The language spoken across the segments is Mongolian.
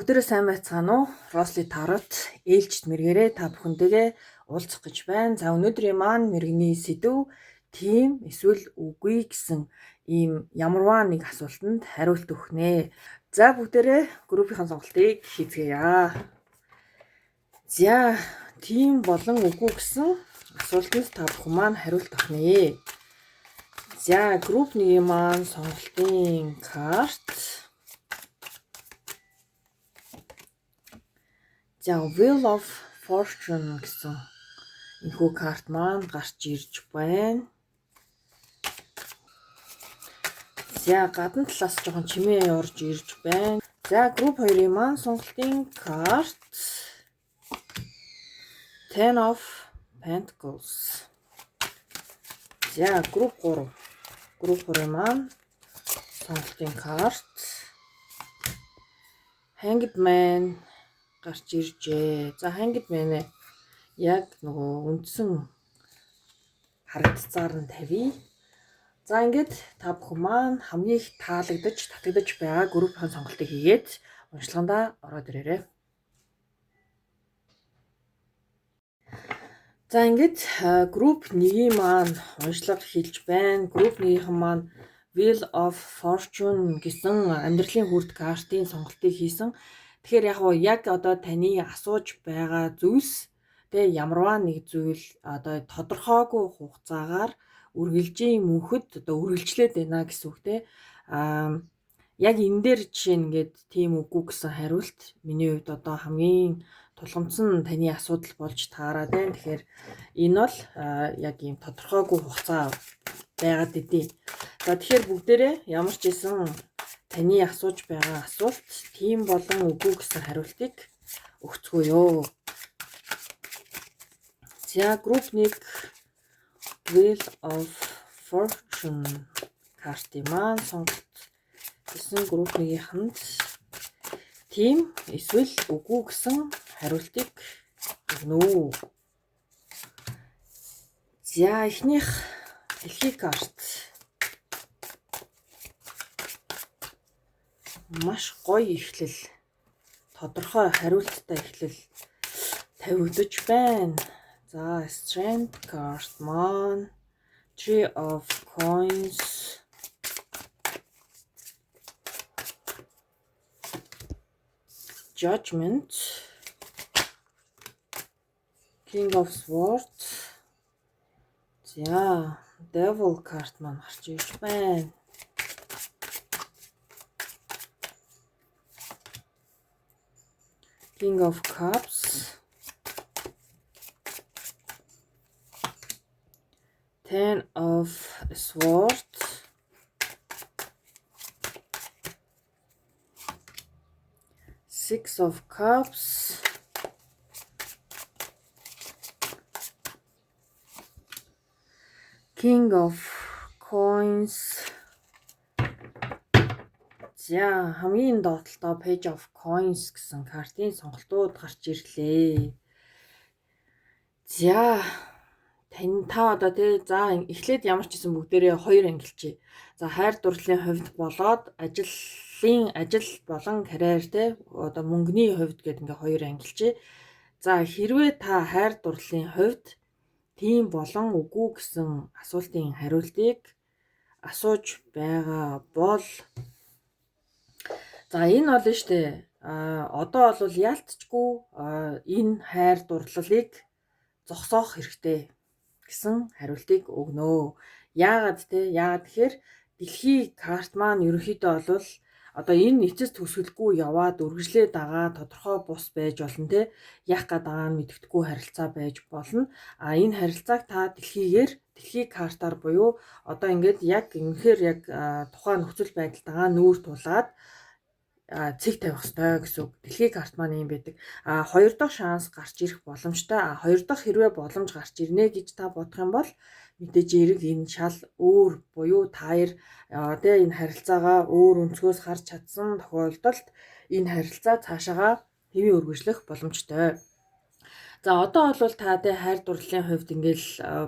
Бүгдээрээ сайн байцгаана уу? Росли Тарот ээлжит мэргээрээ та бүхэнтэйгээ уулзах гэж байна. За, өнөөдрийн маань мэргэний сэдэв тийм эсвэл үгүй гэсэн ийм ямарваа нэг асуултанд хариулт өгнө. За, бүгдээрээ группийн сонголтыг хийцгээе. За, тийм болон үгүй гэсэн асуултанд та бүхэн маань хариулт өгнө. За, групп 1-ийн маань сонголтын карт. За, Wheel of Fortune гэсэн энэхүү карт маань гарч ирж байна. За, гадна талаас жоохон чимээ орж ирж байна. За, групп 2-ын маань сонголтын карт Ten of Pentacles. За, групп 3. Групп 3-ын маань сонголтын карт Hanged Man гарч иржээ. За, Hanged Man яг нөгөө үндсэн харагдцаар нь тавья. За, ингээд та бүхэн маань хамгийн их таалагдаж, татагдаж байгаа группийн сонголтыг хийгээд уншлагандаа ороод ирээрэй. За, ингээд групп 1-ийн маань уншлага эхэлж байна. Групп 1-ийнхэн маань Wheel of Fortune гэсэн амьдралын хүрд картын сонголтыг хийсэн. Тэгэхээр яг уу яг одоо таны асууж байгаа зүйлс тэ ямарваа нэг зүйл одоо тодорхойгүй хугацаагаар үргэлжийн мөнхөд одоо үргэлжлээд байна гэсэн үг те. Аа, яг энэ дээр жишээ нь ингээд тийм үгүй гэсэн хариулт миний хувьд одоо хамгийн тулгамдсан таны асуудал болж таарад байна. Тэгэхээр энэ бол яг ийм тодорхойгүй хугацаа байгаад идэв. За, тэгэхээр бүгдээрээ ямар ч байсан таны асууж байгаа асуулт тийм болон үгүй гэсэн хариултыг өгцгөөё. За, групп 1 Wheel of Fortune картын маань сонголт гэсэн групп 1-ийнхэнд тийм эсвэл үгүй гэсэн хариултыг өгнө. За, эхнийх дэлхий карт маш гоё эхлэл, тодорхой хариулттай эхлэл тавигдаж байна. За, Strength card маань, Three of Coins, Judgment, King of Swords. За, Devil card маань гарч ирж байна. King of Cups, Ten of Swords, Six of Cups, King of Coins. За, хамгийн доотлолтоо Page of Coins гэсэн картын сонголтууд гарч ирлээ. За, тань та одоо тий, за, эхлээд ямар ч гэсэн бүгдээрээ хоёр ангилчээ. За, хайр дурлалын хувьд болоод ажлын ажил болон карьер тий, одоо мөнгөний хувьд гэдэг ингээ хоёр ангилчээ. За, хэрвээ та хайр дурлалын хувьд тийм болон үгүй гэсэн асуултын хариултыг асууж байгаа бол, за, энэ бол нь штэ а одоо бол яалтчгүй энэ хайр дурлалыг зогсоох хэрэгтэй гэсэн хариултыг өгнө. Яагаад те? Яагаад тэгэхээр дэлхий карт маань ерөнхийдөө бол одоо энэ эцэс төгсгөлгүй яваад үргэлжлээд байгаа тодорхой бус байж болно те. Яах гээд байгаа нь мэддэхгүй харилцаа байж болно. А энэ харилцааг та дэлхийгээр, дэлхий картаар буюу одоо ингээд яг үнэхээр яг тухайн нөхцөл байдалтайгаа нүүр тулаад цэг тавих ёстой гэсэн үг. Дэлхий карт маань ийм байдаг. А хоёр дахь шанс гарч ирэх боломжтой. А хоёр дахь хэрвээ боломж гарч ирнэ гэж та бодох юм бол мэдээж эрэг энэ шал өөр буюу та хоёр тэ энэ харилцаагаа өөр өнцгөөс харж чадсан тохиолдолд энэ харилцаа цаашаагаа хэвийн өргөжлөх боломжтой. За, одоо бол та тэ хайр дурлалын хувьд ингээл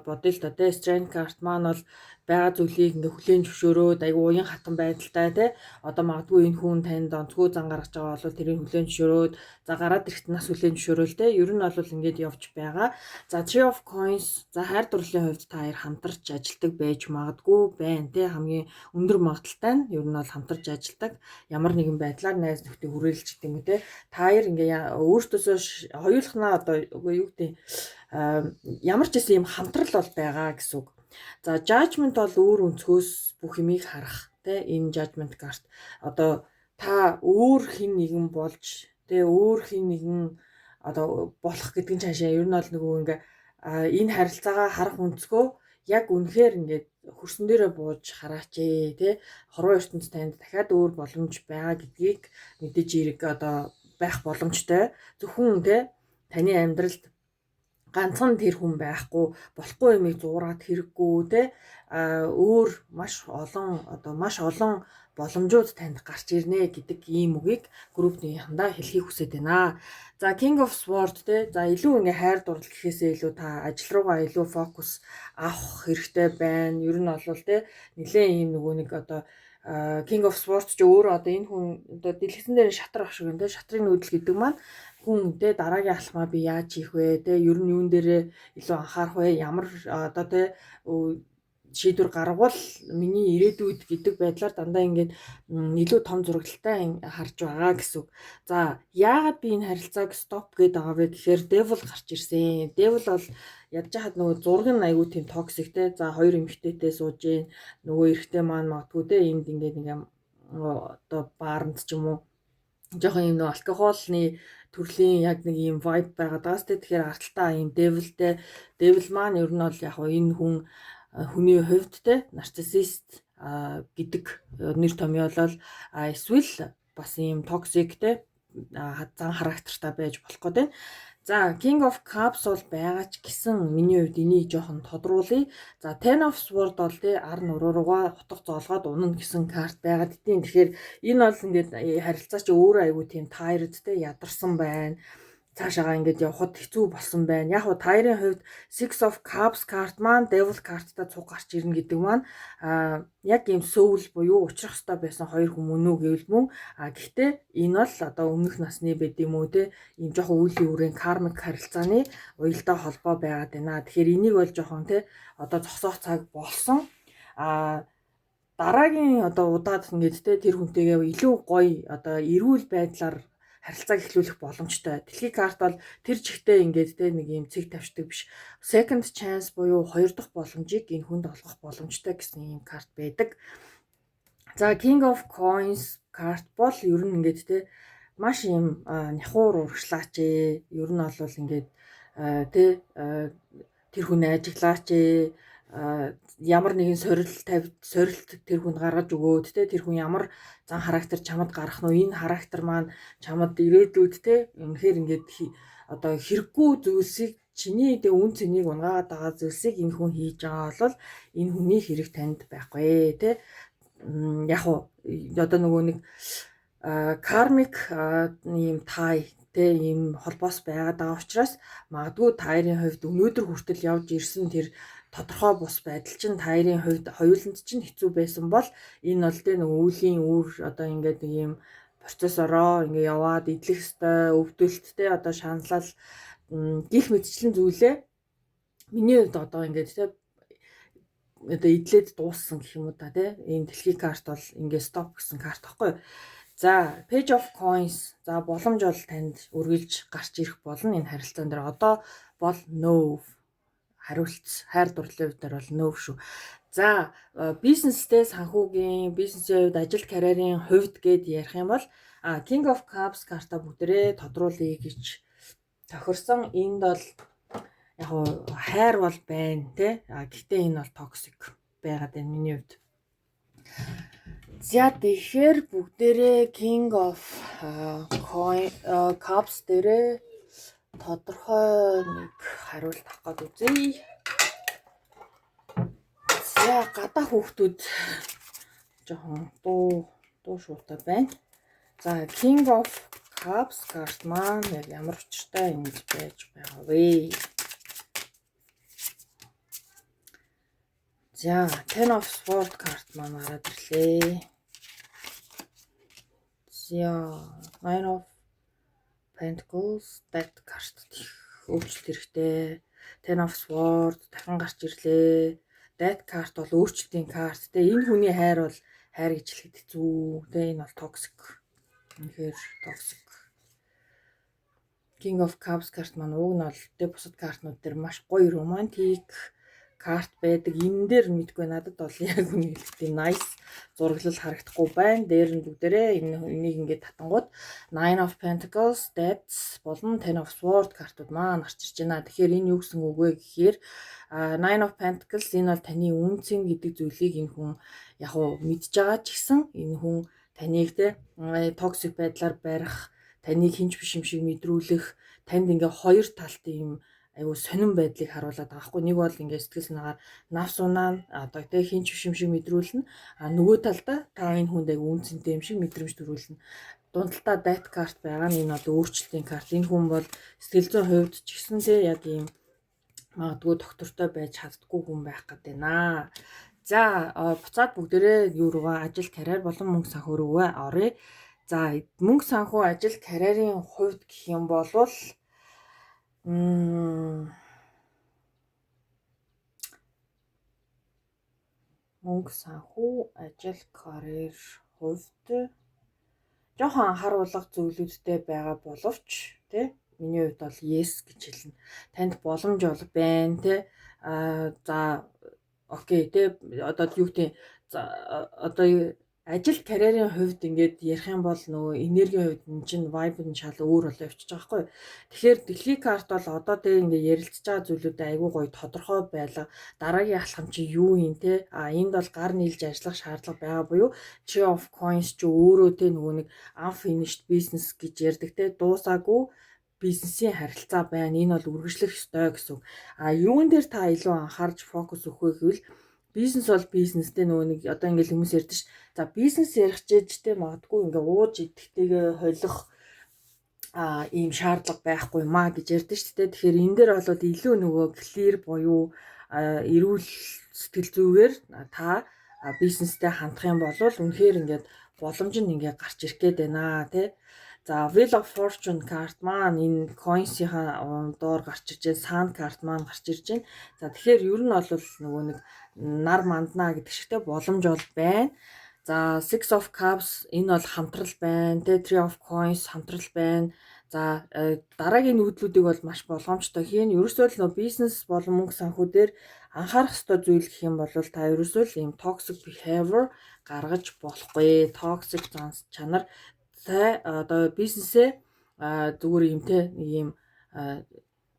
бодъё л доо тэ, Strength card маань бол Байгаа зүйлийг ингээ хүлээн зөвшөөрөөд айгүй уян хатан байдалтай, те, одоо магадгүй энэ хүн танд онцгой зан гаргаж байгаа бол тэрийг хүлээн зөвшөөрөөд, за, гараад ирэхт нас хүлээн зөвшөөрөөл, те, ер нь бол ингээд явж байгаа. За, Three of Coins, за, хайр дурлалын хувьд та хоёр хамтарч ажилладаг байж магадгүй байна, те, хамгийн өндөр магадлалтай нь ер нь бол хамтарч ажилладаг, ямар нэгэн байдлаар найз нөхдөд хүрээлж гэдэг юм уу, те, та хоёр ингээ өөртөөсөө хоёулахнаа одоо үгүй юу гэдэг, ямар ч гэсэн юм хамтрал бол байгаа гэсэн үг. За, judgment бол өөр өнцгөөс бүх юмыг харах, те, энэ judgment карт одоо та өөр хэн нэгэн болж, те, өөр хэн нэгэн одоо болох гэдэг нь цаашаа ер нь бол нөгөө ингээ энэ харилцаагаа харах өнцгөө яг үнэхээр ингээд хөрсөн дээрээ бууж хараач ээ, те, хорвоо ертөнц танд дахиад өөр боломж байгаа гэдгийг мэдээж эрг одоо байх боломжтой. Зөвхөн, те, таны амьдралд ганцхан тэр хүн байхгүй, болохгүй юмыг зуураад хэрэггүй, те, өөр маш олон, одоо маш олон боломжууд танд гарч ирнэ гэдэг ийм үгийг группнийхэндээ хэлэхийг хүсэж байна. За, King of Sword, те, за, илүү ингээ хайр дурлал гэхээсээ илүү та ажил руугаа илүү фокус авах хэрэгтэй байна. Ер нь бол, те, нэлээд ийм нөгөө нэг одоо King of Swords ч өөрөө одоо энэ хүн одоо дэлгэцэн дээр шатар ах шиг юм, те, шатрын нүүдэл гэдэг маань хүн, те, дараагийн алхмаа би яаж хийх вэ, те, ер нь юун дээрээ илүү анхаарах вэ, ямар одоо, те, шийдвэр гаргавал миний ирээдүйд гэдэг байдлаар дандаа ингээд илүү том зураглалтай харж байгаа гэсэн үг. За, яагаад би энэ харилцааг stop гээд байгаа вэ гэхээр Devil гарч ирсэн. Devil бол ядж хахад нөгөө зураг нь айгүй тийм toxic, те. За, хоёр эмэгтэйтэй сууж гин, нөгөө эрэгтэй маань магадгүй, те, энд ингээд нэг одоо бааранд ч юм уу жоохон юм нөгөө алкоголны төрлийн яг нэг юм vibe байгаад байгаа сте. Тэгэхээр арталтаа ийм devil-тэй, devil маань ер нь бол яг энэ хүн хүний хувьд, те, нарциссист гэдэг нэр томьёолол, эсвэл бас ийм toxic, те, зан характертай байж болох гэдэг. За, King of Cups бол байгаа ч гэсэн миний хувьд энийг жоохон тодруулъя. За, Ten of Swords бол, тий, ар нуруу руугаа утга зоолгоод унана гэсэн карт байгаад идэв. Тэгэхээр энэ бол ингээд харилцаа чи өөрөө айгүй тийм tired, те, ядарсан байна, цаашаагаа ингээд явхад хэцүү болсон байна. Яг уу та хоёрын хувьд Six of Cups карт маань Devil карттай цуг гарч ирнэ гэдэг маань яг ийм soul буюу учрах ёстой байсан хоёр хүн мөн үү гэвэл мөн. Гэхдээ энэ бол одоо өмнөх насны байд юм уу, те, ийм жоохон үйлийн үрийн karmic харилцааны уялдаа холбоо байгаад байна. Тэгэхээр энийг бол жоохон, те, одоо зогсоох цаг болсон. Дараагийн одоо удаад ингээд, те, тэр хүнтэйгээ илүү гоё одоо эрүүл байдлаар харилцааг эхлүүлэх боломжтой. Дэлхийн карт бол тэр чигтээ ингээд, те, нэг юм цэг тавьчихдаг биш. Second chance буюу хоёр дахь боломжийг энэ хүнд олгох боломжтой гэсэн ийм карт байдаг. За, King of Coins карт бол ер нь ингээд, те, маш ийм няхуур урагшлаач ээ. Ер нь бол ингээд, те, тэр хүн ажиглаач ээ, ямар нэгэн сорилт тавь сорилт тэр хүнд гаргаж өгөөд, те, тэр хүн ямар зан характер чамд гарах нь, энэ характер маань чамд ирээдүйд, те, үнэхээр ингээд одоо хэрэггүй зүйлсийг, чиний тэ үн цэнийг унгаагаад байгаа зүйлсийг энэ хүн хийж байгаа бол энэ хүний хэрэг танд байхгүй, те. Яг уу одоо нөгөө нэг karmic ийм tie, те, ийм холбоос байгаад байгаа учраас магадгүй та хоёрын хувьд өнөөдөр хүртэл явж ирсэн тэр тодорхой бус байдал чинь та хоёрын хувьд хоёуланд чинь хэцүү байсан бол энэ бол, те, нөгөө үйлийн үр одоо ингээд нэг ийм процессороо ингээ яваад идэх ёстой өвдөлттэй одоо шаналал гих мэтчлэн зүйлээ миний хувьд одоо ингээд, те, одоо эдлээд дууссан гэх юм уу та, тий, энэ дэлхийн карт бол ингээ stop гэсэн карт байхгүй. За, Page of Coins, за, боломж бол танд үргэлж гарч ирэх болно энэ харилцаан дээр. Одоо бол no хариулт, хайр дурлалын хувьд бол no шүү. За, бизнестэй, санхүүгийн бизнесийн хувьд, ажил карьерийн хувьд гэд ярих юм бол King of Cups карта бүгдээрээ тодруулъя гэж тохирсон. Энд бол яг хайр бол байна, те. А гэхдээ энэ бол toxic байгаад байна миний хувьд. За, тэгэхээр бүгдээрээ King of Coin Cups дээрээ тодорхой нэг хариулт авах гээд үзье. За, гадаа хүүхдүүд жоохон дуу дуу шуутай байна. За, King of Cups карт маань яг ямар учиртай ингэж байж байгаа вэ? За, Ten of Swords карт маань гараад ирлээ. За, Nine of Pentacles, Death карт, өөрчлөлт хэрэгтэй. Ten of Swords дахин гарч ирлээ. Death карт бол өөрчлөлтийн карт. Тэ, энэ хүний хайр бол хайр гэж хэлэхэд хэцүү. Тэ, энэ бол toxic. Үнэхээр toxic. King of Cups карт маань уг нь бол тэ бусад картнууд дээр маш гоё романтик карт байдаг. Энэ дээр мэдгүй, надад бол яг үнийг хэлэхдээ nice зураглал харагдахгүй байна. Дээр нь бүгдээрээ энэ энийг ингээд татангууд Nine of Pentacles, Death болон Ten of Swords картууд маань гарч ирж байна. Тэгэхээр энэ юу гэсэн үг вэ гэхээр Nine of Pentacles, энэ бол таны үнэ цэн гэдэг зүйлийг энэ хүн яг уу мэдж байгаа ч гэсэн энэ хүн таныг те toxic байдлаар барих, таныг хэн ч биш юм шиг мэдрүүлэх, танд ингээ хоёр талт ийм айгу сонин байдлыг харуулад байгаа байхгүй. Нэг бол ингээ сэтгэл санаагаар навс унаа, одоо тэ хэн ч биш юм шиг мэдрүүлнэ. А нөгөө талдаа та энэ хүнд айгу үнэ цэнтэй юм шиг мэдрэмж төрүүлнэ. Дундалтаа Death карт байгаа нь энэ бол өөрчлөлтийн карт. Энэ хүн бол сэтгэл зүйн хувьд ч гэсэн тэ яг ийм магадгүй доктортой байж чаддаггүй хүн байх гэдэг байна. За, буцаад бүгдээрээ юу руугаа, ажил, карьер болон мөнгө санхүү рүүгээ оръё. За, мөнгө санхүү, ажил, карьерийн хувьд гэх юм бол мөнгө санхүү, ажил, карьер хувьд жоохон анхааруулга зүйлүүдтэй байгаа боловч тий миний хувьд бол yes гэж хэлнэ. Танд боломж бол байна тий. А за, okay тий, одоо юу гэдэг, за, одоо ажил, карьерийн хувьд ингээд ярих юм бол нөгөө энергийн хувьд нь чинь vibe нь шал өөр болоо явчихж байгаа байхгүй. Тэгэхээр дэлхийн карт бол одоо тэг ингээд ярилцж байгаа зүйлүүдээ айгүй гоё тодорхой байлга. Дараагийн алхам чи юу юм те? А энд бол гар нийлж ажиллах шаардлага байгаа буюу Tree of Coins чи өөрөө те нөгөө нэг unfinished business гэж ярьдаг те, дуусаагүй бизнесийн харилцаа байна. Энэ бол үргэлжлэх ёстой гэсэн үг. А юун дээр та илүү анхаарч фокус өгөх вэ гэвэл бизнес бол бизнестэй нөгөө нэг одоо ингээл хүмүүс ярьдаг ш. За, бизнес ярих чиж те магадгүй ингээ ууж идэхтэйгээ холих ийм шаардлага байхгүй маа гэж ярьдаг шүү дээ. Тэгэхээр энэ дээр бол илүү нөгөө clear буюу эрүүл сэтгэл зүгээр та бизнестэй хандах юм бол үнэхээр ингээд боломж нь ингээд гарч ирэх гээд байна тий. За, Wheel of Fortune карт маань энэ coins-ийн доор гарч ирж байна. Sun карт маань гарч ирж байна. За, тэгэхээр ер нь бол нөгөө нэг нар манднаа гэдэг шигтэй боломж бол байна. За, Six of Cups, энэ бол хамтрал байна. Тэ, Three of Coins хамтрал байна. За, дараагийн нүүдлүүдийг бол маш болгоомжтой хийн. Ерөөсөө л нөө бизнес болон мөнгө санхүү дээр анхаарах ёстой зүйл гэх юм бол та ерөөсөө л ийм toxic behavior гаргаж болохгүй. Toxic зан чанар та одоо бизнесээ зүгээр юм те нэг юм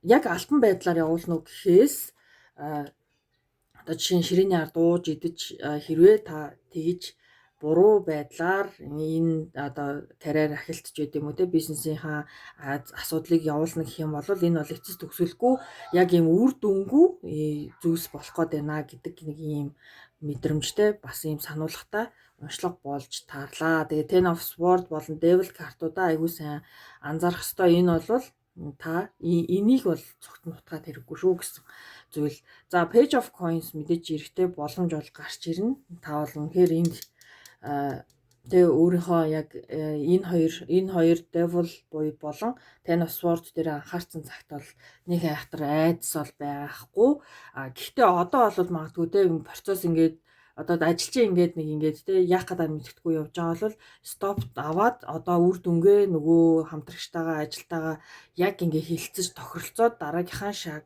яг альбан байдлаар явуулна уу гэхээс одоо жишээ нь ширээний ард ууж идэж, хэрвээ та тэгж буруу байдлаар энэ одоо карьер ахилтч байд юм уу те, бизнесийнхаа асуудлыг явуулна гэх юм бол энэ бол эцэс төгсгөлгүй яг ийм үр дүнгүй зүйлс болох гээд байна гэдэг нэг ийм мэдрэмжтэй, бас ийм сануулгатай уншлага болж таарлаа. Тэгээ Ten of Swords болон Devil картуудаа айгүй сайн анзаарах ёстой. Энэ бол та энийг бол цогт нутгаад хэрэггүй шүү гэсэн зүйл. За, Page of Coins мэдээж эрэхтэй боломж бол гарч ирнэ. Та бол үнэхээр энд тэгээ өөрийнхөө яг энэ хоёр Devil буюу болон Ten of Swords дээр анхаарсан цагт бол нэг айхтар айдас бол байхгүй. А гэхдээ одоо бол магадгүй те процесс ингээд одоо ажилчин ингээд нэг ингээд те яах гэдэг мэдэхгүй явж байгаа бол stop аваад одоо үр дүнгээ нөгөө хамтрагчтайгаа, ажилтайгаа яг ингээ хэлцэж тохиролцоод дараагийнхаа шаг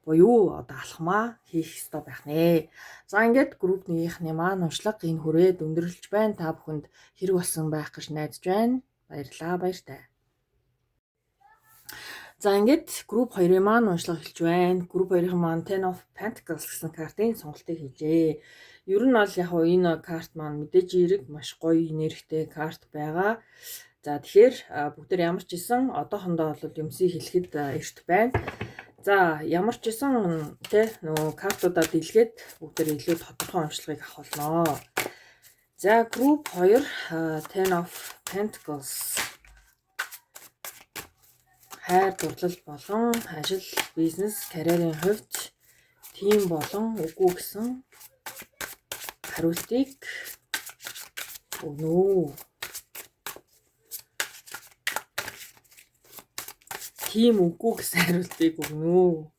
буюу одоо алхмаа хийх ёстой байх нэ. За, ингээд group нэгийнхний маань уншлага энэ хүрээд өндөрлөж байна. Та бүхэнд хэрэг болсон байх гэж найдаж байна. Баярлалаа, баяртай. За, ингээд group 2-ын маань уншлага эхэлж байна. Group 2-ын маань Ten of Pentacles гэсэн картын сонголтыг хийжээ. Ер нь бол яг хуу энэ карт маань мэдээж эерэг, маш гоё энергитэй карт байгаа. За, тэгэхээр бүгд ямар ч исэн одоохондоо бол юмсыг хэлэхэд эрт байна. За, ямар ч исэн тэ нөгөө картуудаа дэлгээд бүгд илүү тодорхой уншлагыг авах болно. За, group 2, Ten of Pentacles, хайр дурлал болон ажил, бизнес, карьерийн хувьд тийм болон үгүй гэсэн. хариултыг өгнө. Тийм үгүй гэсэн хариултыг өгнө.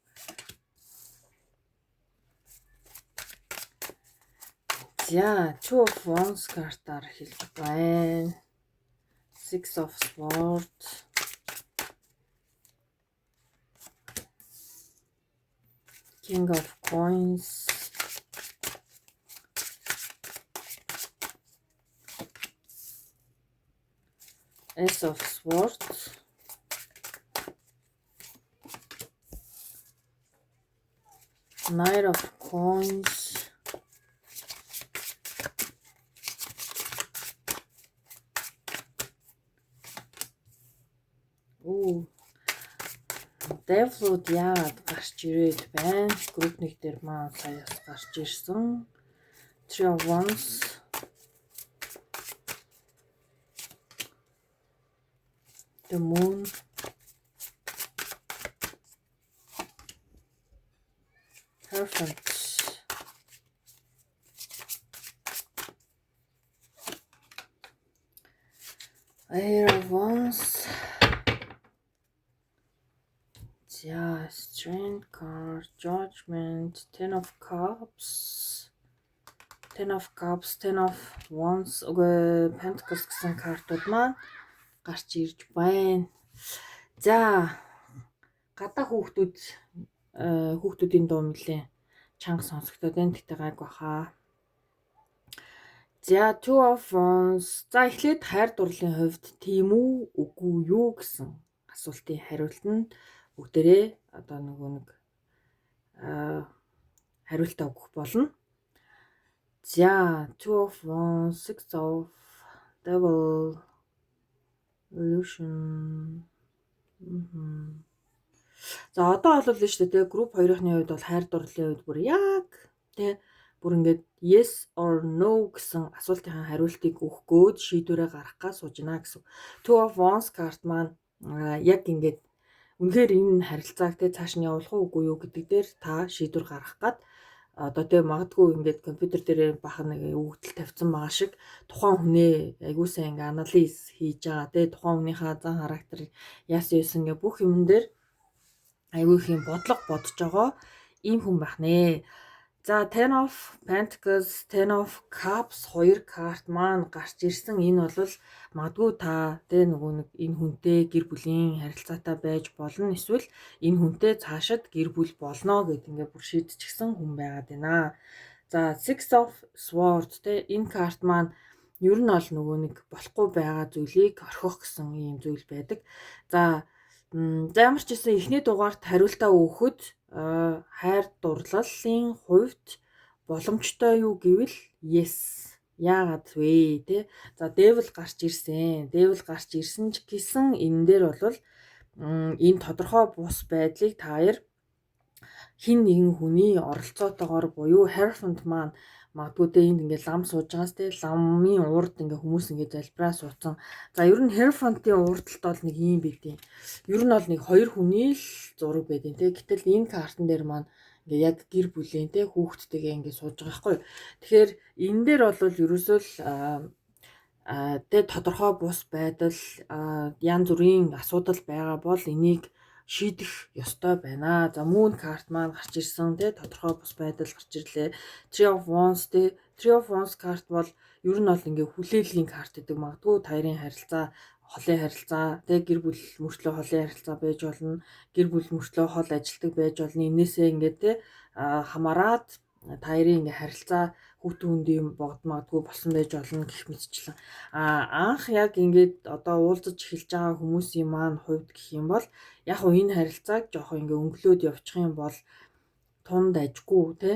За, Two of Wands картаар хэлж байна. Six of Swords. King of Coins. Ace of Swords. Knight of Coins. Devil-ууд яагаад гарч ирээд байна? Group 1 дээр маань сая бас гарч ирсэн. Three of Wands. The Moon. Perfect. Eight of Wands. За, Strength card, Judgment, Ten of Cups, Ten of Cups, Ten of Wands, үгүй Pentacles гэсэн картууд маань гарч ирж байна. За, гадаа хүүхдүүд хүүхдүүдийн дуу нэлээ чанга сонсогдоод байна. Тэгтээ гайгүй хаа. За, Two of Wands. За, эхлээд хайр дурлалын хувьд тийм үү, үгүй юу гэсэн асуултын хариулт нь бүгдээрээ одоо нөгөө нэг хариултаа өгөх болно. За, Two of Wands, Six of Devil, Illusion. За, одоо бол нь шүү дээ, group 2-ны хувьд бол хайр дурлалын хувьд бүр яг тэ бүр ингээд yes or no гэсэн асуултын хариултыг өгөх гээд шийдвэрээ гаргах гаа сууж байна гэсэн. Two of Wands карт маань яг ингээд үнэхээр энэ харилцааг те цааш нь явуулах уу үгүй юу гэдэг дээр та шийдвэр гаргах гад одоо те магадгүй ингээд компьютер дээр бахан нэг өгөгдөл тавьсан байгаа шиг тухайн хүнээ аягүй сайн ингээ анализ хийж байгаа те, тухайн хүнийхээ зан характер яасан юусан ингээ бүх юмн дээр аягүй их юм бодлого бодож байгаа ийм хүн байх нэ. За, Ten of Pentacles, Ten of Cups хоёр карт маань гарч ирсэн. Энэ бол магадгүй та тэ нөгөө нэг энэ хүнтэй гэр бүлийн харилцаатай байж болно. Эсвэл энэ хүнтэй цаашид гэр бүл болно гэд ингээ бүр шийдчихсэн хүн байгаад байна. За, Six of Swords тэ энэ карт маань ер нь бол нөгөө нэг болохгүй байгаа зүйлийг орхих гэсэн ийм зүйл байдаг. За, за ямар ч гэсэн эхний дугаарт хариултаа өгөхөд хайр дурлалын хувьд боломжтой юу гэвэл yes. Яагаад вэ те? За, Devil гарч ирсэн. Devil гарч ирсэн ч гэсэн энэ дээр бол энэ тодорхой бус байдлыг та хоёр хэн нэгэн хүний оролцоотойгоор буюу Hierophant маань магадгүй те энд ингээд лам сууж байгаас те, ламын урд ингээ хүмүүс ингээ залбираа суудсан. За, ер нь Hierophant-ын урдталд бол нэг юм байдیں۔ Ер нь бол нэг хоёр хүний л зураг байдیں те. Гэтэл энэ картн дээр маань ингээ яг гэр бүлийн те хүүхдтэйгээ ингээ сууж байгаа байхгүй. Тэгэхээр энэ дээр бол ерөөсөө л тэ тодорхой бус байдал, янз бүрийн асуудал байгаа бол энийг шийдэх ёстой байна. За, Moon карт маань гарч ирсэн тий, тодорхой бус байдал гарч ирлээ. Three of Wands тий, Three of Wands карт бол ер нь бол ингээ хүлээлгийн карт гэдэг. Магадгүй та хоёрын харилцаа холын харилцаа тий, гэр бүл мөртлөө холын харилцаа байж болно. Гэр бүл мөртлөө хол ажилтдаг байж болно. Энээсээ ингээ тий хамаарат та хоёрын ингээ харилцаа хүүтэн хүндийн богд магадгүй болсон байж болно гэх мэтчлэн. А анх яг ингээд одоо уулзаж эхэлж байгаа хүмүүсийн маань хувьд гэх юм бол яг уу энэ харилцааг жоохон ингээ өнгөлөөд явчих юм бол тунд ажгүй те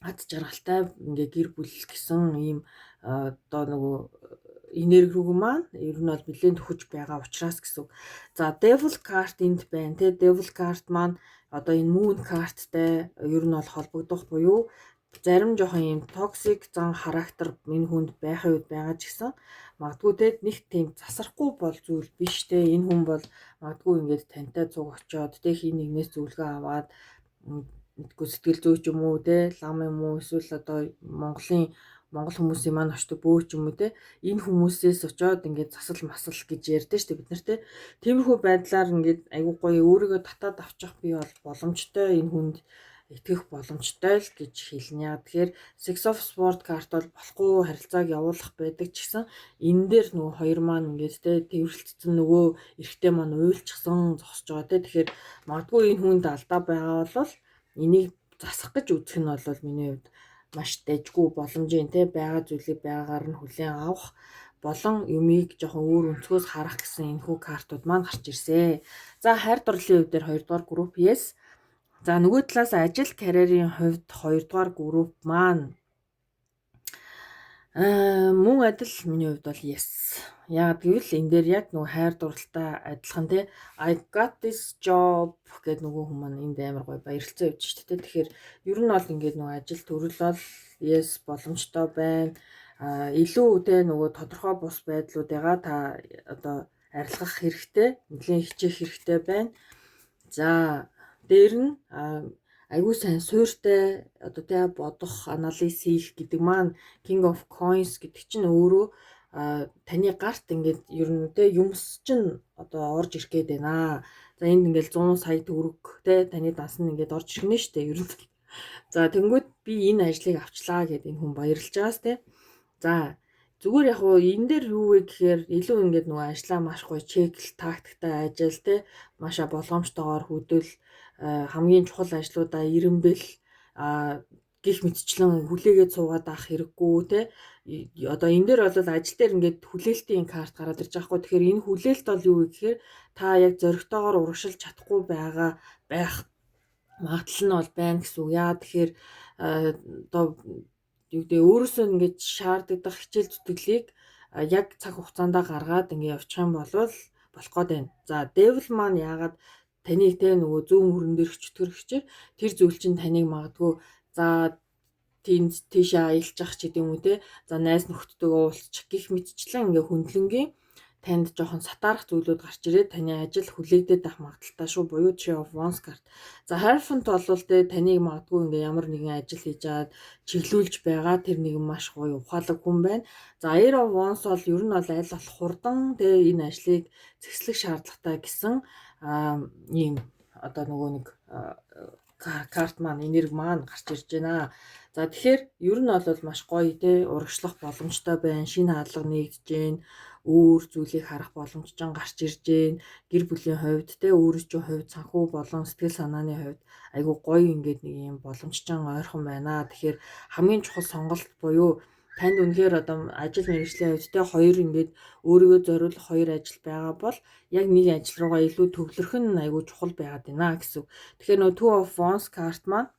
ад жаргалтай ингээ гэр бүл гэсэн ийм одоо нөгөө энерги рүү маань ер нь бол нэлээд төхөж байгаа учраас гэсэн. За, Devil card энд байна те. Devil card маань одоо энэ Moon card-тай ер нь бол холбогдох буюу зарим жоохон ийм toxic зан характер энэ хүнд байхын үед байгаа ч гэсэн магадгүй те нэг тийм засрахгүй бол зүйл биш те. Энэ хүн бол магадгүй ингээд тантай цуг очиод те хэн нэгнээс зөвлөгөө аваад мэдгүй сэтгэл зүйч юм уу те, лам юм уу, эсвэл одоо Монгол хүмүүсийн маань очдог бөөч юм уу те, энэ хүмүүсээс очиод ингээд засал масал гэж ярьдэн штэ бид нар те. Тиймэрхүү байдлаар ингээд айгуу гоё өөрийгөө татаад авчих би бол боломжтой, энэ хүнд итгэх боломжтой л гэж хэлнэ. Тэгэхээр Six of Swords карт бол болохгүй харилцааг явуулах байдаг ч гэсэн энэ дээр нөгөө хоёр маань ингээд те тэврэлтсэн, нөгөө эрэгтэй маань уйлчихсан зогсож байгаа те. Тэгэхээр магадгүй энэ хүнд алдаа байгаа бол энийг засах гэж үзэх нь бол миний хувьд маш дажгүй боломжийн те, байгаа зүйлийг байгаагаар нь хүлээн авах болон юмыг жоохон өөр өнцгөөс харах гэсэн энэхүү картууд маань гарч ирсэн. За, хайр дурлалын хувьд дээр 2 дугаар групп yes. За, нөгөө талаас ажил карьерийн хувьд 2 дугаар групп маань мөн адил миний хувьд бол yes. Яг гэвэл энэ дээр яг нөгөө хайр дурлалтай адилхан те, I got this job гэдэг нөгөө хүмүүс маань энд амар гоё баярлцсан явж шүү дээ. Тэгэхээр ер нь бол ингээд нөгөө ажил төрөл бол yes, боломжтой байна. Илүү те нөгөө тодорхой бус байдлуудыгаа та одоо арилгах хэрэгтэй, нэлээд хичээх хэрэгтэй байна. За, дээр нь айгүй сайн суурьтай одоо тэ бодох, анализ хийх гэдэг маань King of Coins гэдэг чинь өөрөө таны гарт ингээд ер нь тэ юмс чинь одоо орж ирэх гээд байна. За, энд ингээд 100 сая төгрөг тэ таны данс нь ингээд орж ирнэ штэ ер нь. За, тэнгүүд би энэ ажлыг авчлаа гэд энэ хүн баярлж байгаас тэ. За, зүгээр яг уу энэ дээр юу вэ гэхээр илүү ингээд нөгөө ажлаа маш гоё check эл тактиктай ажил те, маша болгоомжтойгоор хөдөл, хамгийн чухал ажлуудаа ирэмбэл гих мэтчлэн хүлээгээд суугаад авах хэрэггүй те. Одоо энэ дээр бол ажил дээр ингээд хүлээлтийн карт гараад ирж байгаа хгүй. Тэгэхээр энэ хүлээлт бол юу вэ гэхээр та яг зоригтойгоор урагшилж чадахгүй байгаа байх магадлал нь бол байна гэсэн үг. Яа тэгэхээр одоо юу гэдэг, өөрөөсөө ингээд шаарддаг хичээл зүтгэлийг яг цаг хугацаанд гаргаад ингээд явчих юм бол болох гээд байна. За, Devil маань яагаад таныг те нөгөө зөв мөрөн дээр чөтгөр хичээр тэр зүйл чинь таныг магадгүй за тэнд тийшээ аялчих ч гэдэг юм уу те, за найз нөхдөдөө уулзчих гих мэтчлэн ингээ хөндлөнгийн танд жоохон сатаарах зүйлүүд гарч ирээд таны ажил хүлээгдээд байх магадлалтай шүү, буюу Three of Wands карт. За, Hierophant бол те таныг магадгүй ингээ ямар нэгэн ажил хийж аваад чиглүүлж байгаа тэр нэгэн маш гоё ухаалаг хүн байна. За, Ace of Wands бол ер нь бол аль болох хурдан те энэ ажлыг зэгслэх шаардлагатай гэсэн ийм одоо нөгөө нэг карт маань, энерги маань гарч ирж байна. За, тэгэхээр ер нь бол маш гоё те урагшлах боломжтой байна. Шинэ хаалга нэгдэж байна, өөр зүйлийг харах боломж ч гарч ирж байна. Гэр бүлийн хувьд те, өөрийн хувьд, санхүү болон сэтгэл санааны хувьд айгүй гоё ингээд нэг юм боломж ч ойрхон байна. Тэгэхээр хамгийн чухал сонголт буюу танд үнэхээр одоо ажил мэргэжлийн хувьд те хоёр ингээд өөрийгөө зориулах хоёр ажил байгаа бол яг нэг ажил руугаа илүү төвлөрөх нь айгүй чухал байгаад байна гэсэн. Тэгэхээр нөгөө Two of Wands карт маань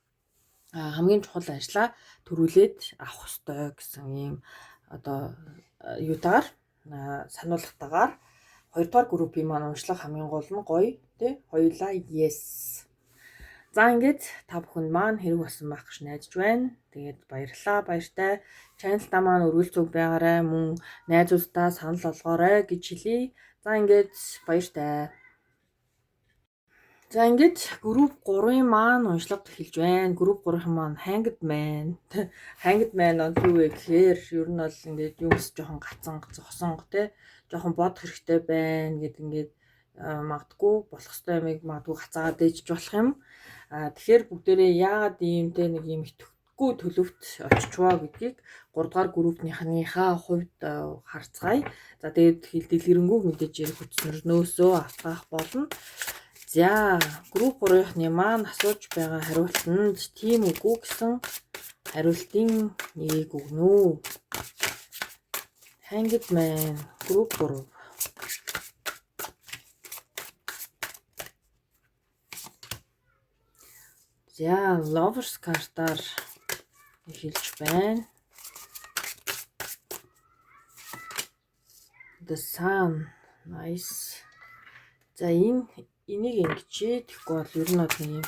хамгийн чухал ажлаа төрүүлээд авах ёстой гэсэн ийм одоо юутаагаар, сануулгатайгаар хоёрдугаар группийн маань уншлага хамгийн гол нь гоё тий, хоёулаа yes. За, ингээд та бүхэнд маань хэрэг болсон байх гэж найдаж байна. Тэгээд баярлалаа, баяртай. Channel та маань өргөл зүг байгаарай, мөн найзууддаа санал болгоорой гэж хэлье. За, ингээд баяртай. За, ингээд групп 3-ын маань уншлага эхэлж байна. Групп 3-ын маань Hanged Man. Hanged Man он юу вэ гэхээр ер нь бол ингээд юмс жоохон гацсан, зогсонго те, жоохон бодох хэрэгтэй байна гэд ингээд магадгүй болох ёстой юмыг магадгүй гацаагаад ээжж болох юм. А тэгэхээр бүгдээрээ яагаад ийм те нэг юм итгэхгүй төлөвт очичваа гэдгийг 3 дугаар группийнхныхаа хувьд харцгаая. За, тэгээд хэл дэлгэрэнгүй мэдээж ярих хүчнэрнөөсөө автгаах болно. За, групп 3-ны маань асууж байгаа хариултанд тийм үгүй гэсэн хариултын нэгийг өгнө. Hanged Man, групп 3. За, Lovers картаар эхэлж байна. The Sun. Nice. За, энэ энийг ингэчээ. Тэгэхгүй бол ер нь бол нэг юм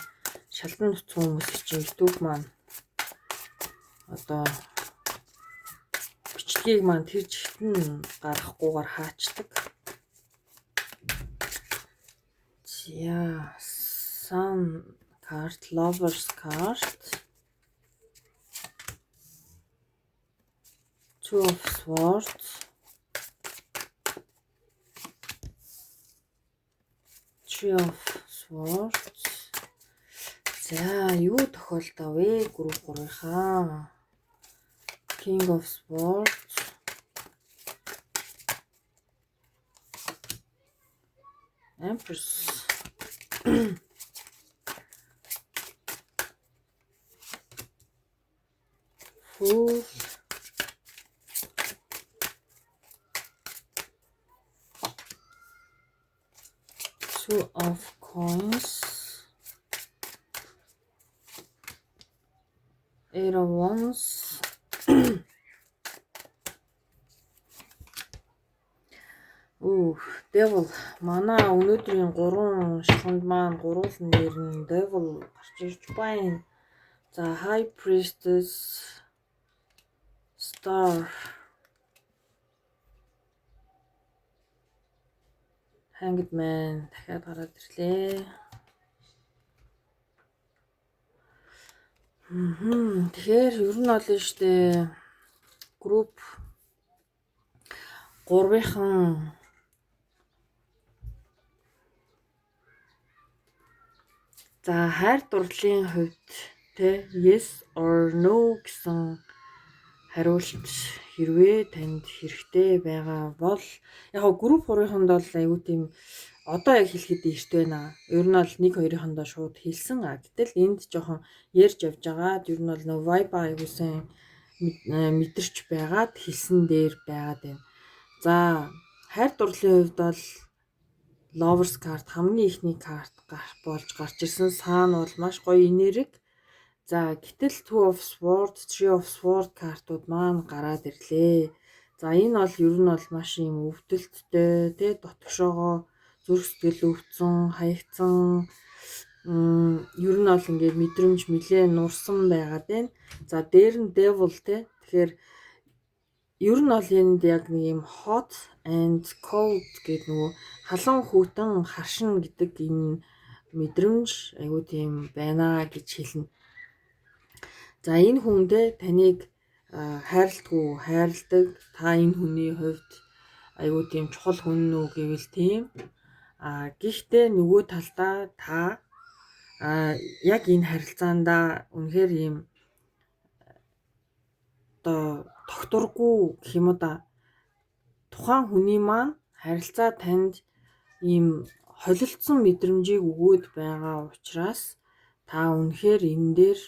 шалдан нутсан хүмүүс чинь YouTube маань одоо бичлэгийг маань тэр чигт нь гаргахгүйгээр хаачдаг. За, Sun Card, Lovers card. Two of Swords. Three of Swords. За, юу тохиолдов вэ? Group 3-ынхаа. King of Swords. Empress. Fool. Two of Coins. Eight of Wands. Үх, Devil. Манай өнөөдрийн 3 шаханд маань гурван нэр нь Devil гарч ирж байна. За, High Priestess, Star, Hanged Man дахиад гараад ирлээ. Тэгэхээр ер нь бол штэ group 3-ынхан за хайр дурлалын хувьд те yes or no гэсэн хариулт хэрвээ танд хэрэгтэй байгаа бол яг го group 3-ынханд бол айгүй тийм одоо яг хэлэхэд эрт байна. Ер нь бол 1 2-ынхандоо шууд хэлсэн. А гэтэл энд жоохон ярьж явж байгаа. Ер нь бол нөө vibe айгүй сайн мэдэрч байгаад хэлсэн дээр байгаад байна. За, хайр дурлалын хувьд бол Lovers card хамгийн эхний карт болж гарч ирсэн. Саан бол маш гоё энерги. За, гэтэл Two of Swords, Three of Swords картууд маань гараад ирлээ. За, энэ бол ер нь бол маш юм өвдөлттэй, тэ дотгошоогоо зүрх сэтгэл өвдсөн, хаягдсан, ер нь бол ингээд мэдрэмж нэлээ нурсан байгаад байна. За, дээр нь Devil те. Тэгэхээр ер нь бол энд яг нэг юм hot and cold гэдэг нөгөө халуун хүйтэн харшин гэдэг энэ мэдрэмж айгуу тийм байна гэж хэлнэ. За, энэ хүн те таныг хайрладгүй, хайрладаг, та энэ хүний хувьд айгуу тийм чухал хүн нүү гэвэл тийм. А гэхдээ нөгөө талдаа та яг энэ харилцаандаа үнэхээр ийм одоо тогтворгүй гэх юм уу да. Тухайн хүний маань харилцаа танд ийм холилдсон мэдрэмжийг өгөөд байгаа учраас та үнэхээр энэ дээр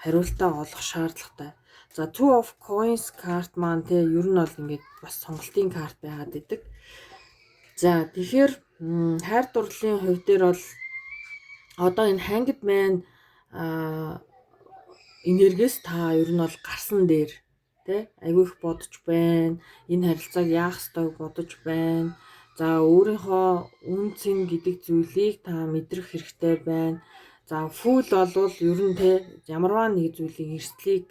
хариултаа олох шаардлагатай. За, Two of Coins карт маань те ер нь бол ингээд бас сонголтын карт байгаад идэг. За, тэгэхээр хайр дурлалын хувь дээр бол одоо энэ Hanged Man энергиэс та ер нь бол гарсан дээр те айгүй их бодож байна. Энэ харилцааг яах ёстойг бодож байна. За, өөрийнхөө үн цэн гэдэг зүйлийг та мэдрэх хэрэгтэй байна. За, Fool болвол ер нь те ямарваа нэг зүйлийг эрсдлийг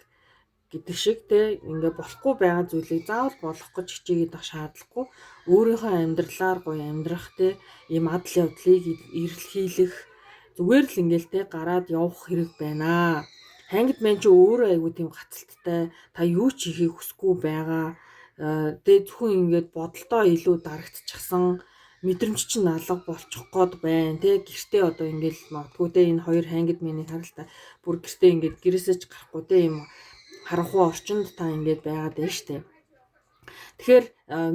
гэдэг шиг те ингээ болохгүй байгаа зүйлийг заавал болох гэж хичээгээд авах шаардлагагүй. Өөрийнхөө амьдралаар гоё амьдрах те ийм адал явдлыг эрэлхийлэх зүгээр л ингээл те гараад явах хэрэг байна. Hanged Man чи өөрөө айгүй тийм гацалттай, та юу ч хийхийг хүсэхгүй байгаа. Тэгээ зөвхөн ингээд бодолтоо илүү дарагдчихсан, мэдрэмж чинь алга болчих гээд байна те. Гэртээ одоо ингээл магадгүй те энэ хоёр Hanged Man-ыг харал та, бүр гэртээ ингээд гэрээсээ ч гарахгүй те ийм харанхуй орчинд та ингээд байгаад байна штэ. Тэгэхээр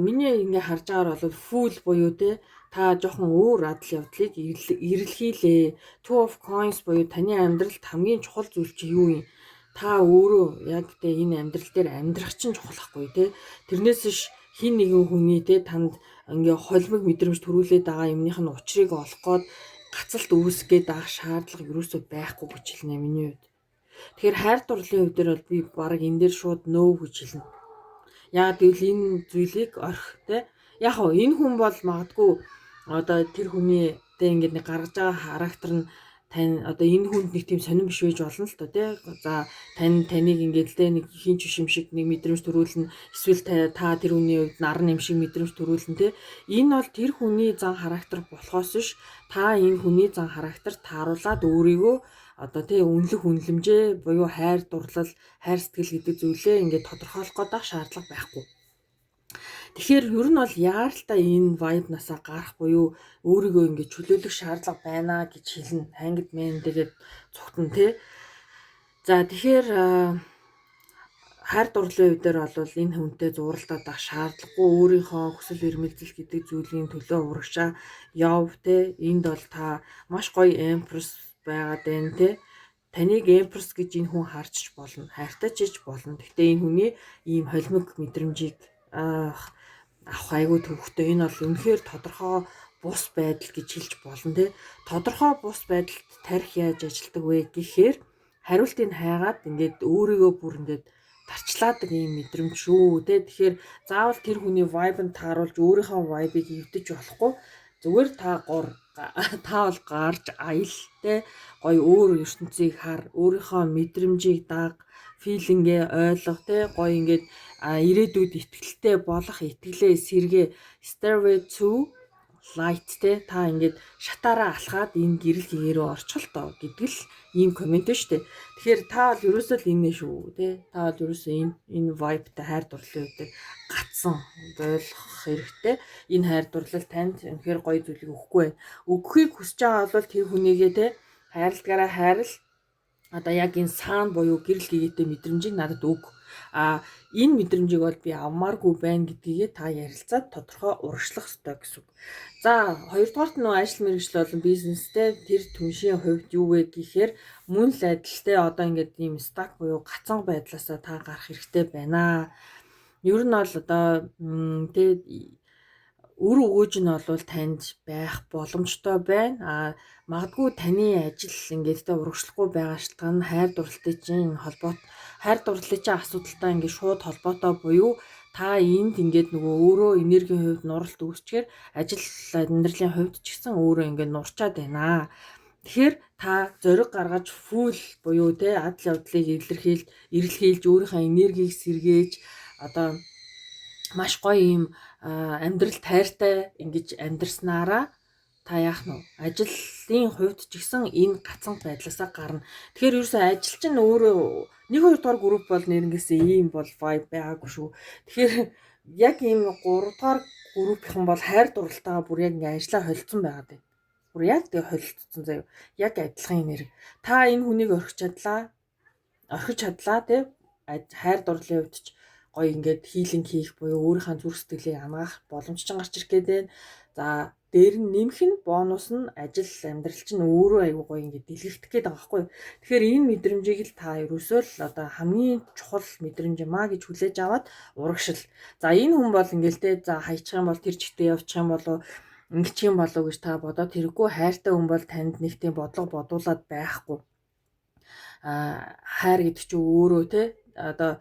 миний ингээ харж байгаагаар бол Fool буюу те та жоохон өөр адал явдлыг эрэлхийлээ. Two of Coins буюу таны амьдралд хамгийн чухал зүйл чи юу юм? Та өөрөө яг тэ энэ амьдрал дээр амьдрах чинь чухал ахгүй те. Тэрнээс ш хин нэгэн хүний те танд ингээ холимог мэдрэмж төрүүлээд байгаа юмных нь учрыг олох гээд гацалт үүсгэх гээд авах шаардлага юусоо байхгүй гэж хэлнэ миний хувьд. Тэгэхээр хайр дурлалын хувь дээр бол би бараг энэ дээр шууд no гэж хэлнэ. Яагаад гэвэл энэ зүйлийг орхи те. Яг хоо энэ хүн бол магадгүй одоо тэр хүний тэ ингээд нэг гаргаж байгаа характер нь Тань одоо энэ хүнд нэг тийм сонирн биш байж болно л доо тий. За таныг ингээд л те нэг хин ч биш юм шиг нэг мэдрэмж төрүүлнэ. Эсвэл та тэр хүний хувьд наран юм шиг мэдрэмж төрүүлнэ тий. Энэ бол тэр хүний зан характер болохоос биш та энэ хүний зан характер тааруулаад өөрийгөө одоо тий үнэлэх үнэлэмжээ буюу хайр дурлал, хайр сэтгэл гэдэг зүйлээ ингээд тодорхойлох гэдэг шаардлага байхгүй. Тэгэхээр ер нь бол яаралтай энэ vibe-насаа гарах буюу өөрийгөө ингээд чөлөөлөх шаардлага байна гэж хэлнэ. Hanged Man тэгээд цугтан тий. За тэгэхээр хайр дурлалын үе дээр бол энэ хүнтэй зууралдаад байх шаардлагагүй, өөрийнхөө хүсэл эрмэлзэл гэдэг зүйлийн төлөө урагшаа яв те. Энд бол та маш гоё empress байгаад байна те. Таныг empress гэж энэ хүн харж ч болно, хайртай ч гэж болно. Гэхдээ энэ хүний ийм холимог мэдрэмжийг авах айгүй төвөгтэй. Энэ бол үнэхээр тодорхой бус байдал гэж хэлж болно те. Тодорхой бус байдалд тарих яаж ажилтдаг вэ гэхээр хариултыг хайгаад ингээд өөрийгөө бүр ингээд тарчлаадаг ийм мэдрэмж шүү те. Тэгэхээр заавал тэр хүний vibe-нд тааруулж өөрийнхөө vibe-ыг эвдэж болохгүй. Зүгээр та бол гарч аял те, гоё өөр ертөнцийг хар, өөрийнхөө мэдрэмжийг даг, feeling-ээ ойлго те, гоё ингээд ирээдүйд итгэлтэй болох итгэлээ сэргээ, stairway to light те, та ингээд шатаараа алхаад энэ гэрэл гэгэрөө орчих л доо гэдэг л ийм comment шүү дээ. Тэгэхээр та бол ерөөсөө л энэ шүү те. Та бол ерөөсөө энэ vibe-тай хайр дурлалын үед гацсан ойлгох хэрэгтэй. Энэ хайр дурлал танд үнэхээр гоё зүйлийг өгөхгүй байна. Өгөхийг хүсэж байгаа бол тэр хүнийгээ те хайрладгаараа хайрл, одоо яг энэ саан буюу гэрэл гэгээтэй мэдрэмжийг надад өг. А энэ мэдрэмжийг бол би авмааргүй байна гэдгийгээ та ярилцаад тодорхой урагшлах ёстой гэсэн үг. За, хоёрдугаарт нөө ажил мэргэжил болон бизнестэй тэр түншийн хувьд юу вэ гэхээр мөн л адилтай одоо ингээд ийм stuck буюу гацан байдлаасаа та гарах хэрэгтэй байна. Ер нь бол одоо тэ үр өгөөж нь бол танд байх боломжтой байна. А магадгүй таны ажил ингээд тэ урагшлахгүй байгаа шалтгаан нь хайр дурлалтай чинь холбоот, хайр дурлалын чинь асуудалтай ингээд шууд холбоотой буюу та энд ингээд нөгөө өөрөө энергийн хувьд нуралт үүсчгээр ажил амьдралын хувьд ч гэсэн өөрөө ингээд нурчаад байна. Тэгэхээр та зориг гаргаж full буюу те адал явдлыг илэрхийлж, эрэлхийлж, өөрийнхөө энергийг сэргээж, одоо маш гоё ийм амьдрал тайртай ингэж амьдрснараа та яах нь вэ? Ажлын хувьд ч гэсэн энэ гацсан байдлаасаа гарна. Тэгэхээр ерөөсөө ажил чинь өөрөө 1 2 дугаар групп бол нэрнгээсээ ийм бол vibe байгаагүй шүү. Тэгэхээр яг ийм 3 дугаар группийнхан бол хайр дурлалтайгаа бүр яг ингээ ажиллаа холилдсон байгаад байна. Бүр яг тэгээ холилдсон заяа. Яг адилхан энерги. Та энэ хүнийг орхиж чадлаа. Орхиж чадлаа тий. Хайр дурлалын хувьд ч гоё ингээд healing хийх буюу өөрийнхөө зүрх сэтгэлийг анагаах боломж чинь гарч ирэх гээд байна. За, дээр нь нэмэх нь бонус нь ажил амьдрал чинь өөрөө айгуу гоё ингээд дэлгэгдэх гээд байгаа байхгүй юу. Тэгэхээр энэ мэдрэмжийг л та ерөөсөө л одоо хамгийн чухал мэдрэмж юм а гэж хүлээж аваад урагшил. За, энэ хүн бол ингээл те, за хайчих юм бол тэр чигтээ явчих юм болов, ингэчих юм болов гэж та бодоод хэрэггүй. Хайртай хүн бол танд нэг тийм бодлого бодуулаад байхгүй. А хайр гэдэг чинь өөрөө те одоо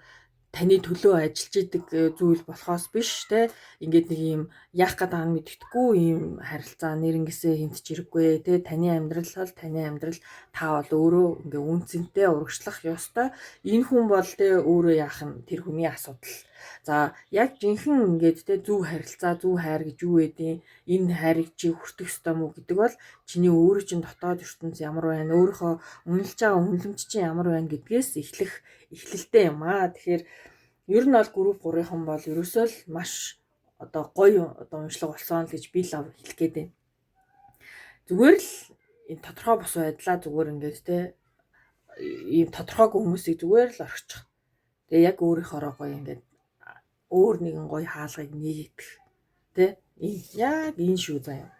таны төлөө ажиллаж идэг зүйл болохоос биш те, ингээд нэг юм яах гээд байгаа нь мэддэхгүй ийм харилцаа нэрнгээсээ хинт ч хэрэггүй те. Таны амьдрал бол таны амьдрал, та бол өөрөө ингээ үн цэнтэй урагшлах ёстой. Энэ хүн бол те өөрөө яах нь тэр хүний асуудал. За, яг жинхэнэ ингээд те зөв харилцаа, зөв хайр гэж юу гэдیں, энэ хайрыг чи хүртэх ёстой мүү гэдэг бол чиний өөрөө чинь дотоод ертөнц ямар байна, өөрийнхөө үнэлж байгаа үнэлэмж чинь ямар байна гэдгээс эхлэх эхлэлтэй юм аа. Тэгэхээр ер нь бол групп 3-ийнхан бол ерөөсөө л маш одоо гоё одоо уншлага болсон л гэж би л хэлэх гээд байна. Зүгээр л энэ тодорхой бус байдлаа зүгээр ингээд те ийм тодорхойгүй хүмүүсийг зүгээр л орхичих. Тэгээ яг өөрийнхоороо гоё ингээд өөр нэгэн гоё хаалгыг нээгдэх. Тэ? Яг энэ шүү заяа.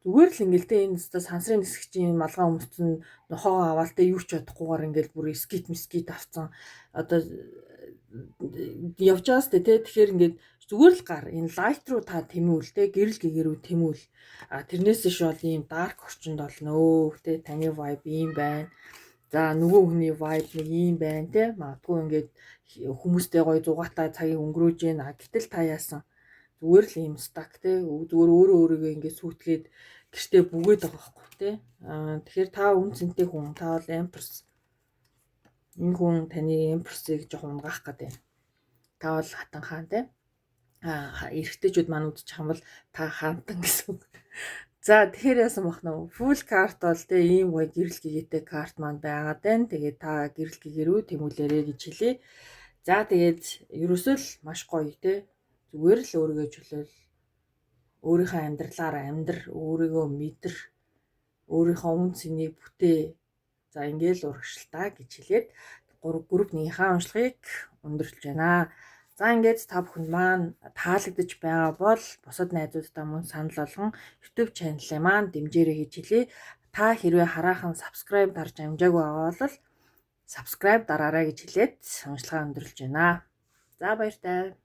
Зүгээр л ингээл те энэ өстой сансрын нисгчийн малгай өмссөн нохоогоо аваал те, юу ч бодохгүйгээр ингээл бүр скит мискит авцсан одоо явж байгаас те. Тэгэхээр ингээд зүгээр л гар энэ light руу та тэмүүл те, гэрэл гэгэрүү тэмүүл. А тэрнээс иш бол ийм dark орчинд бол нөө те, таны vibe ийм байна. За, нөгөө хүний vibe нэг ийм байна те. Магадгүй ингээд хүмүүстэй гоё зугаатай цагийг өнгөрөөж гин. А гэтэл та яасан? Зүгээр л Зүгээр л ийм stuck те, зүгээр өөрөө өөрийгөө ингээд сүйтгээд гэртээ бүгээд байгаа байхгүй те. Тэгэхээр та үнэ цэнтэй хүн, та бол Empress. Энэ хүн таны Empress-ыг жоохон унгаах гэдэг. Та бол хатан хаан те. Эрэгтэйчүүд маань үзчих юм бол та хаантан гэсэн үг. За, тэгэхээр яасан бах нөө Fool карт бол те, ийм гоё гэрэл гэгээтэй карт маань байгаад байна. Тэгээд та гэрэл гэгэрүү тэмүүлээрэ гэж хэлье. За, тэгээд ерөөсөө л маш гоё те. Зүгээр л өөрийгөө чөлөөл, өөрийнхөө амьдралаар амьдр, өөрийгөө мэдэр, өөрийнхөө үнэ цэнийг бүтээ. За, ингээл урагшилтаа гэж хэлээд group нэгийнхаа уншлагыг өндөрлөж байна. За, ингээд та бүхэнд маань таалагдж байгаа бол бусад найзуудтай мөн санал болгон YouTube channel-аа маань дэмжээрэй гэж хэлье. Та хэрвээ хараахан subscribe дарж амжаагүй байгаа бол subscribe дараарай гэж хэлээд уншлагаа өндөрлөж байна. За, баяртай.